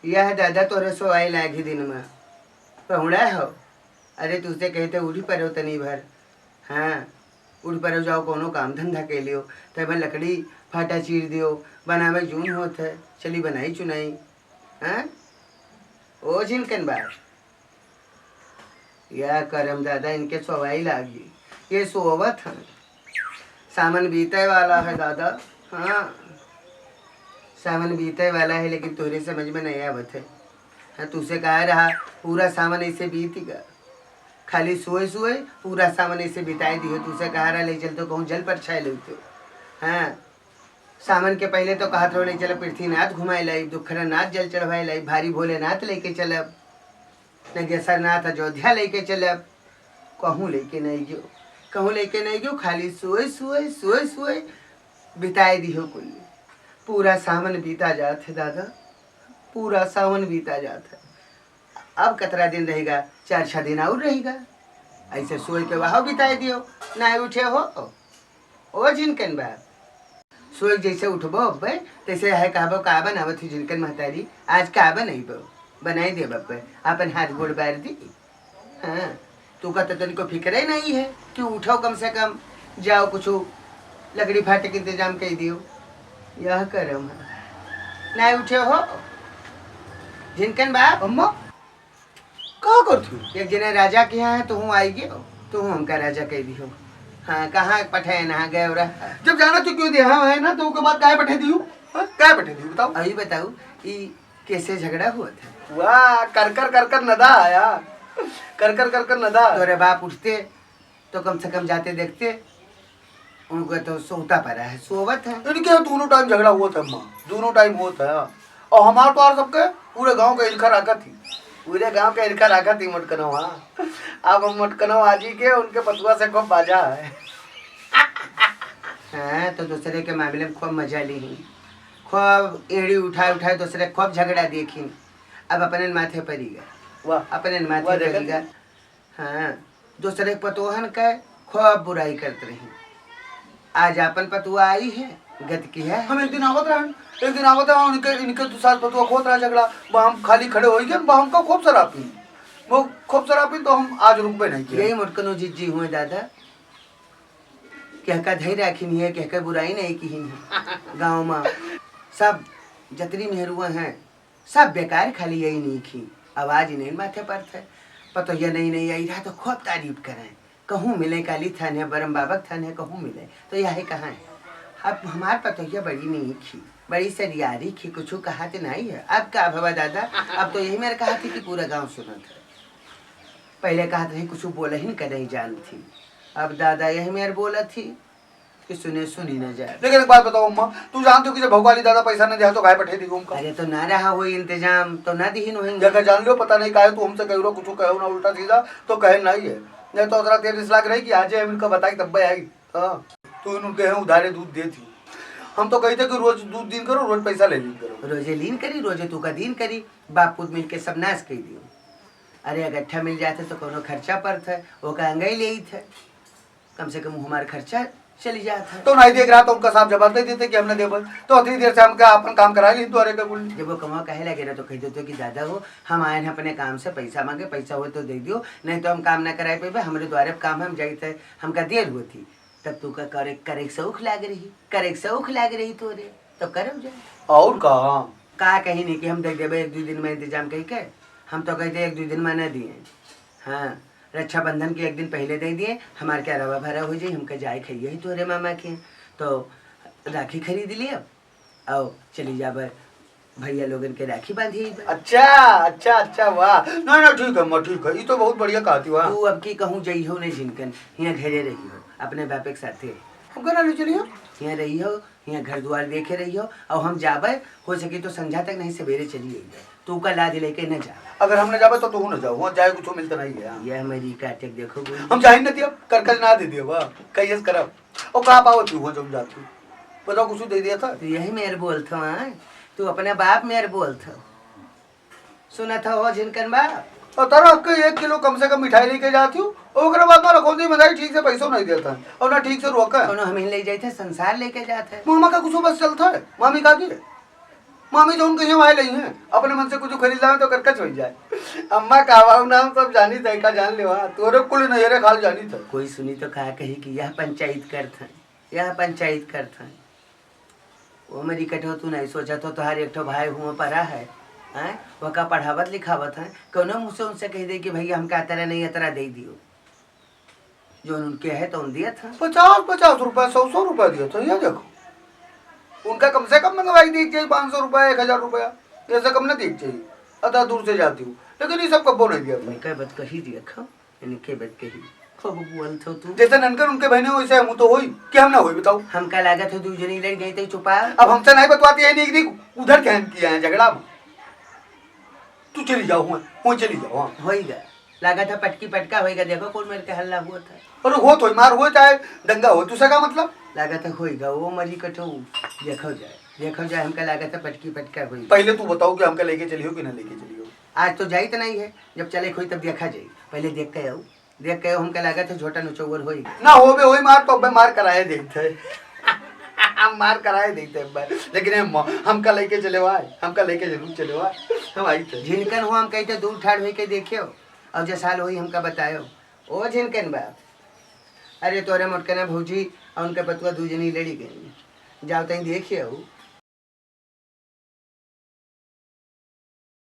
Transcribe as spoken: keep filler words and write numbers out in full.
यह दादा तोरे सोवाई लागी दिन में। पहुड़ा हो? अरे तुझसे कहते उठी परो तनी भर। हाँ, उठ परो जाओ, कोनो काम धंधा के लियो। तब लकड़ी फाटा चीर दियो, बनावे जून होत है, चली बनाई चुनाई। हाँ? ओ झिनकन बा। या करम दादा, इनके सोवाई लागी। ये सोवत हैं। सावन बीते वाला है दादा। हाँ, सावन बीते वाला है, लेकिन तोरे समझ में नहीं आवत है। हाँ, तुझसे कहा रहा, पूरा सावन ऐसे बीत गया। खाली सोए सोए पूरा सावन ऐसे बिताई दियो। तुझसे कहा रहा, ले चल तो कहूँ जल पर छाए लेते। हाँ, सावन के पहले तो कहत रहो, ले चल पृथ्वीनाथ घुमाए लाई, दुखरनाथ जल चढ़वाए लाई, भारी भोलेनाथ लेके चलब, नगेसरनाथ अयोध्या लेके चलब। कहूँ लेके नहीं गयो, कहूँ लेके नहीं गयो, खाली सोए सोए सोए सोए बिताए दियो कुल। पूरा सावन बीता जात है दादा, पूरा सावन बीता जात है। अब कतरा दिन रहेगा? चार छह दिन और रहेगा। ऐसे सोए के वहाँ बिताए दियो, ना उठे हो। ओ झिनकन बा, सोए जैसे उठबो अब्बे, तैसे है कहबो, "का बनावत ही झिनकन महतारी? आज का बनैबो?" बनाई देब अब्बे, अपन हाथ गोड़ बार दी। हाँ, तू का तो तनिको फिक्रे नहीं है कि उठो, कम से कम जाओ कुछ लकड़ी फाटे के इंतजाम कर दियो। यह करम है, नहीं उठे हो। झिनकन बाप, अम्मा, का करत हो? एक जने राजा के यहाँ है, तो हूँ आई गयो, तो हूँ हमका राजा कह दियो। हाँ, कहाँ पठे ना गए रहा। जब जाना तो क्यों दिया है ना, तो ओके बाद काहे पठे दियो? हाँ, काहे पठे दियो, बताओ। अभी बताओ, ई कैसे झगड़ा हुआ था? वाह, कर कर कर कर नदा आया, कर कर कर कर नदा। तोरे बाप उठते तो कम से कम जाते देखते, उनके तो सोता पड़ा है, सोवत है। इनके दोनों टाइम झगड़ा होत है, अम्मा, दोनों टाइम होत है। और हमार तो और सबके पूरे गांव का इरखा राखत ही, पूरे गांव का इरखा राखत ही मोटकनवा। अब हम मोटकनवा आजी के उनके पतुआ से खूब बाजा है। हाँ, तो दूसरे के मामले में खूब मजा ली ही, खूब एड़ी उठाए उठाए दूसरे खूब झगड़ा देखी। अब अपने माथे पड़ी गए, वाह। अपने माथे वाह, देखा पड़ी गए। हाँ, दूसरे पतोहन के खूब बुराई करत रही। आज आपन पतोह आई है, गत की है। हम एक दिन आवत रहन, एक दिन आवत रहन, इनके, इनके दो सास पतोह होत रहा झगड़ा, बा हम खाली खड़े होई गए, बा हमका खूब सरापी, वो खूब सरापी तो हम आज रुकबे नहीं किए। यही मोटकनो जिज्जी हुए दादा, केहका धई राखी नहीं है, केहका बुराई नहीं की है। गाँव में सब जतनी मेहरुआ हैं, सब बेकार, खाली यही नीक ही। आवाज ही नहीं माथे पर थे। पतोहिया नई नई आई रहा तो खूब तारीफ करें, कहूँ मिले काली थान है, बरम बाबक थान है, कहूँ मिले तो यह कहाँ है। अब हमार पतोहिया बड़ी नीक ही, बड़ी सरियारी ही, कुछ कहा तो नहीं है। अब का भवा दादा, अब तो यही मेरे कहा थी कि पूरा गाँव सुनत है। पहले कहा थी कुछ बोले ही नहीं, कदे ही जान थी। अब दादा यही मेरे बोला थी कि सुने सुनी न जाए। लेकिन एक बात बताओ अम्मा, तू जानते हो कि जब भौकाली दादा पैसा न दिया तो काहे पठे दी हमका? अरे तो ना रहा हो इंतजाम तो ना दिहिन होई। जगह जान लो, पता नहीं काहे तू हमसे कहो ना कुछ कहो ना उल्टा सीधा, तो कहे नहीं है। नहीं तो अतरा तेरे इस लाग रही कि आज हम इनका बताई तब आई। हाँ, तू इन उनके हैं उधारे दूध दे थी। हम तो कहते कि रोज दूध दीन करो, रोज पैसा ले लीन करो। रोजे लीन करी, रोजे तू का दीन करी, बाप पूत मिल के सब नाश कर दियो। अरे अगट्ठा मिल जाते तो कोनो खर्चा पड़त है, वो का अंगई ले थे। कम से कम हमार खर्चा चली जात है। तो नहीं देख रहा तो उनका साफ जवाब दे देते कि हमने देबल। तो उतनी देर से हमका अपन काम करा ली द्वारे का कुल। जब वो कमा कहे लगे रहे तो कह देते कि दादा हो, हम आए हैं अपने काम से, पैसा मांगे, पैसा हो तो दे दियो, नहीं तो हम काम ना कराए पेबे, हमरे द्वारे काम हम जाइत है, हमका देर होती। तब तू का करे, करे के शौक लाग रही, करे के शौक लाग रही तोरे, तो करब जा। और का? का कहीं नहीं कि हम दे देबे एक दो दिन में इंतजाम कह के, हम तो कहते एक दो दिन में ना दिए। हाँ, रक्षाबंधन के एक दिन पहले दे दिए, हमार के अलावा भरा हो जाई, हमके जाए खाइए ही तोरे मामा के, तो राखी खरीद लिए और चली जाबे भैया लोगन के राखी बांधी। अच्छा, अच्छा, अच्छा, वाह। ना, ना, ठीक है अम्मा, ठीक है, ये तो बहुत बढ़िया कहती, वाह। तू अब की कहूँ जइहो नहीं जिनकन, यहाँ घरे रही हो अपने बापे के साथे। हमका ना ले चलियो। यहाँ रही हो, यहाँ घर द्वार देखे रही हो, और हम जाबे, हो सके तो संझा तक नहीं सवेरे चली आइबे। तू का लाज लेके न जा। अगर हम न जाबे तो तू न जाओ, वहाँ जाए कुछ मिलता नहीं है। ये हमारी काटे देखो बोल। हम जाहिर न दिया, कर कर ना दे दिया, वाह, कैसे करब? और कहाँ पावत तू वहाँ जब जाती? बताओ, कुछ दे दिया था? तो यही मेरे बोलत हो, हाँ? तू अपने बाप मेरे बोलत हो। सुनत हो, हो झिनकन बाप? और तरह के एक किलो कम से कम मिठाई लेके जाती हूँ, और ओकरे बाद ना रखौंदी में ठीक से पैसों नहीं देता है, और ना ठीक से रोका है। कोनो हम ही ले जाते, संसार लेके जाते। मामा का कुछ बस चलता है, मामी का की? मामी जौन कहियो भाई नहीं है, अपने मन से कुछ खरीद लावे तो करकच हो जाए। अम्मा का बाबू नाम सब जानी थे, का जान लेवा, तोरे कुल नैहरे खाल जानी थे। कोई सुनी तो का कही कि यह पंचायत करत हैं, यह पंचायत करत हैं। वो मेरी कटो, तू नहीं सोचा तो तोहार एक ठो भाई हुआ परा है, हैं? वका पढ़ावत लिखावत हैं, कौनो मुँह से उनसे कह दे कि भैया हमका अतरा नहीं अतरा दे दियो। जो उनके है तो उन दिया था। पचास पचास रुपया, सौ सौ रुपया दिया था, ये देखो। उनका कम से कम महंगाई दी चाहिए, पाँच सौ रुपया, एक हजार रुपया, ऐसे कम ना दी चाहिए। अतरा दूर से जाती हूँ, लेकिन ये सब कब्बो नहीं दिया था। इनका बात कही दिया खा, इनके बात कही। खूब बोलत हो तू। जैसे ननकन उनके बहने वैसे हम तो होई, कि हम ना होई बताओ। हमका लागत है दू जनी लड़ गई तो चुपा। अब हमसे नहीं बतवाती है, नहीं, नहीं, उधर ध्यान किया है झगड़ा में। तू चली जाओ, हुआ, हुआ चली जाओ, हाँ। होइगा। लागत है पटकी पटका होइगा, देखो कौन मेरे के हल्ला हुआ था। अरे हो तो मार हो चाहे दंगा हो, तू सका मतलब? लागत है होइगा, वो मरी कठो, देखो जाए, देखो जाए, हमका लागत है पटकी पटका होइगा। पहले तू बताओ कि हमका लेके चलियो कि ना लेके चलियो? आज तो जाइत नहीं है, जब चले खोई तब देखा जाई, पहले देख के आओ, देख के आओ, हमका लागत है झोटा नुचौवर होई। ना होबे होई मार, तो अबे मार कराए देते। हम मार कराए देते अबे, लेकिन हम, हमका लेके चले आए, हमका लेके जरूर चले आए, हम आई थे। झिनकन हो, हम कही थे दूर ठाड़ होई के देखियो, और जे साल होई हमका बतायो। ओ झिनकन बाप, अरे तोरे मोटकना भौजी और उनके पतुआ दू जनी लड़ी गई, जाओ तहीं देखियो।